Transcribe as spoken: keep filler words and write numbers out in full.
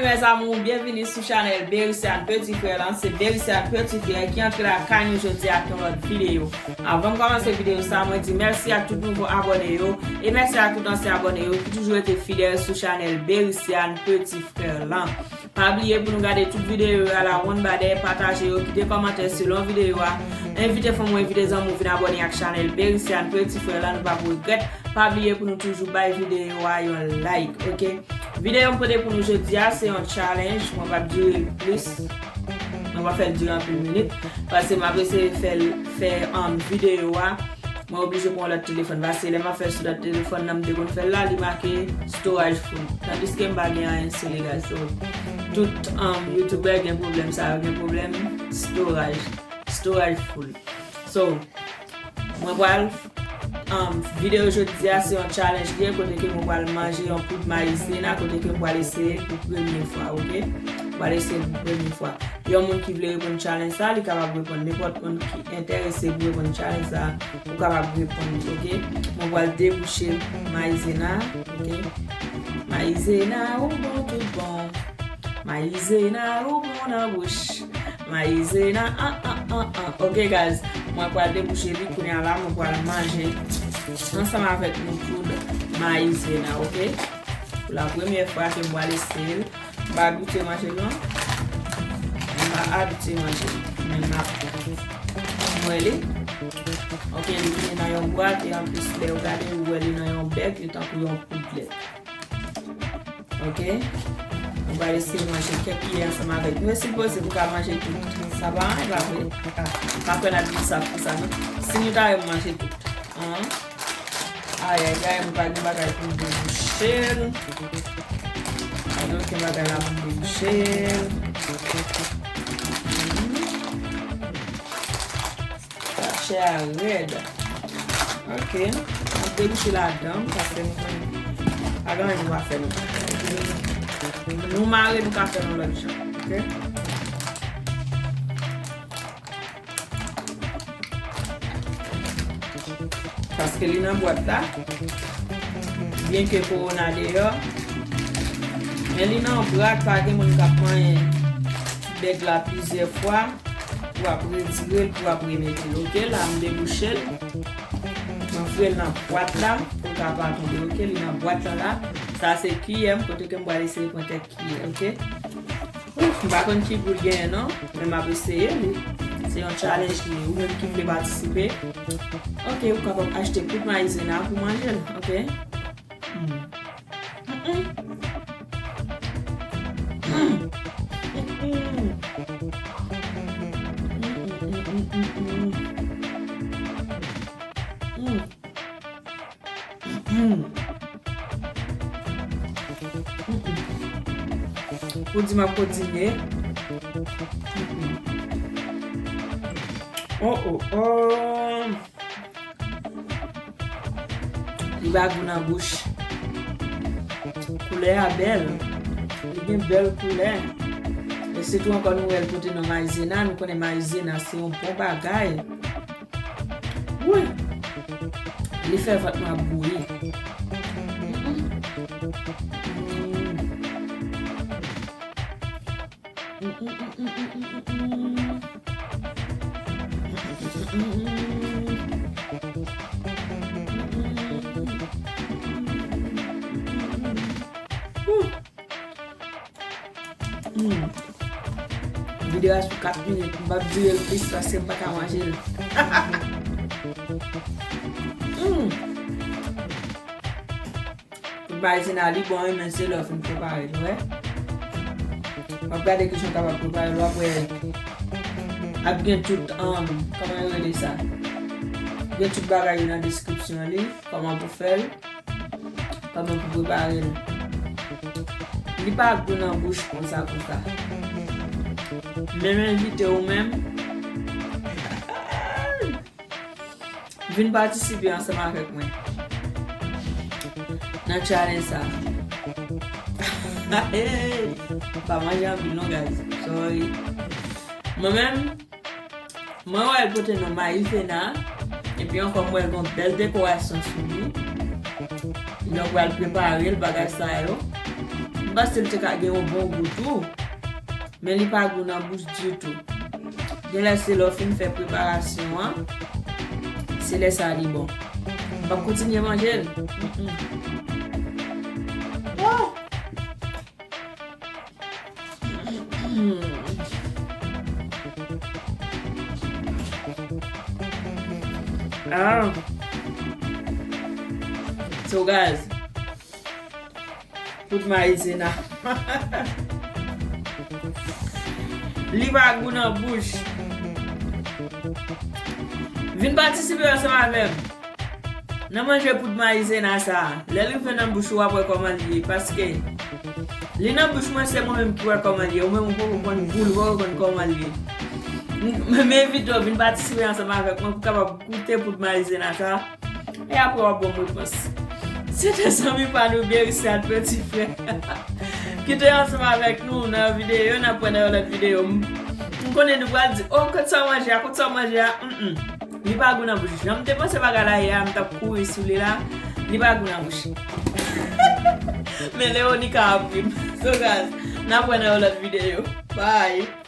Mes amours, byenvini sou chanèl Bericiane Petit Frère lan. Se Bericiane Petit Frère ki antre lakay nou jodi ak yon lòt videyo. Avan m kòmanse videyo sa, mwen di mèsi ak tout nouvo abòne yo e mèsi ak tout ansyen abòne yo ki toujou rete fidèl sou chanèl Bericiane Petit Frère lan. Pa bliye pou nou gade tout videyo yo a la wonn ba dèyè, pataje yo, kite kòmantè selon videyo a. Envite fanmi w, envite zanmi w vin abòne ak chanèl Bericiane Petit Frère lan, nou p ap regrèt. Pa bliye pou nou toujou bay videyo a yon like, oke? Videyo m pote pou nou jodi a, se yon challenge, mwen p ap dire l plis. Mwen p ap fè l dire anpil minit, paske m ap eseye fè l, fè, um, videyo a. Mwen oblije pran lòt telefòn, paske lè m ap fè l sou lòt telefòn nan, m te konn fè l la, li make storage full. Tandiske m pa gen anyen sou li, guys. So, tout, um, youtubè gen pwoblèm sa yo, gen pwoblèm storage. Storage full. So, mwen pral, um, videyo jodi a se yon challenge li ye, kote ke mwen pral manje yon poud mayizena, kote ke mwen pral eseye pou premye fwa, oke? Mwen pral eseye pou premye fwa. Yon moun ki vle reponn challenge sa, li kapab reponn. Nenpòt moun ki enterese pou reponn challenge sa, ou kapab reponn li, oke? Mwen pral debouche mayizena, oke? Mayizena, ou bon, tout bon. Mayizena, ou bon nan bouch. Mayizena, an, an, an, an. Oke, guys, mwen pral debouche li kounye a la, mwen pral manje ansanm avèk nou poud mayizena, oke? Pou la premyè fwa ke m pral eseye l, m pa abitye manje l non. M pa abitye manje l. Men m ap mwen li. Oke, li vini nan yon bwat, e anplis, lè ou gade, ou wè li nan yon bèg, li tankou yon poud lèt. Oke? Nou pral eseye manje kèk kiyè ansanm avèk nou. E si l posib, ou ka manje tout. Sa pa anyen, pa vre? Ah, pa kwè n ap di sa pou sa, non. Si nou ta wè m manje tout. An? Ayayay, mwen pa gen bagay pou m debouche l. Pa gen okenn bagay la pou m debouche l. Sa chè a rèd. Oke. N ap debouche ladan, paske nou konn pa gen anyen nou pa fè nou. Nou mare, nou ka fè nou lòt jan. Oke. Paske li nan bwat la, byenke kowona deyò, men li nan bwat, pa gen moun k ap manyen bèg la plizyè fwa. Pou w ap retire l, pou w ap remete l. Oke, la m debouche l. M antre l nan bwat la, pou l ka pa tonbe. Oke, li nan bwat la la. Sa se kiyè m, kote ke m pral eseye pran kèk kiyè, oke? Ouf, m pa konn ki gou l genyen non, men m ap eseye li. Se yon challenge li ye. Ou menm ki vle patisipe, oke, ou kapab achte poud mayizena pou manje l, oke? Hmm. Mm-mm. Mm. Mm-mm. Mm-mm. Mm-mm. Pou di m ap kontinye. Mm-mm. Oh, oh, oh. Li ba gou nan bouch. Koulè a bèl. Li gen bèl koulè. E sitou ankò nou wè l pote nan mayizena. Nou konnen mayizena se yon bon bagay. Wi. Li fè vant mwen ap bouyi. Mm. Videyo a sou kat minit, m p ap dire l plis paske m pa ka manje l. Mm. Pou mayizena li bon wi, men se lè w fin prepare l, wè. W ap gade kijan w kapab prepare l, w ap wè. Ap gen tout, um, kòman yo rele sa? Gen tout bagay yo nan deskripsyon li, kòman pou fè l, kòman pou prepare l. Li pa gou nan bouch konsa, konsa. Men m envite ou menm. Vin patisipe ansanm avèk mwen nan challenge sa. Hey! M pa manje anpil non, guys. Sorry. Mwen menm, mwen wè l pote non mayizena. Epi ankò, mwen wè l gon bèl dekorasyon sou li. Donk, pral prepare l, bagay sa yo. M panse l te ka gen yon bon gou tou, men li pa gou nan bouch ditou. Genlè se lè w fin fè preparasyon an, se lè sa li bon. M p ap kontinye manje l. Mm-mm. Oh! Mm. Ah. So guys, poud mayizena. Li pa gou nan bouch. Vin patisipe ansanm avè m nan manje poud mayizena sa a. Lè l rive nan bouch ou, w ap wè kòman l ye. Paske li nan bouch mwen, se mwen menm ki wè kòman l ye. Ou menm ou poko konn gou l, ou poko konn kòman l ye. M, m envite w vin patisipe ansanm avèk mwen pou w kapab goute poud mayizena sa a. E apre w ap ban m repons. Se te zanmi pa nou Berisad, peti frè. Ki te ansanm avèk nou nan videyo, n ap wè nan yon lòt videyo. M, m konnen nou pral di, "Oh, kot sa w manje a, kot sa w manje a?" Mm-mm. Li pa gou nan bouch. Jan m te panse bagay la ye a, m t ap kouri sou li la. Li pa gou nan bouch. Men Leonica ap ri m. So guys, n ap wè nan yon lòt videyo. Bye.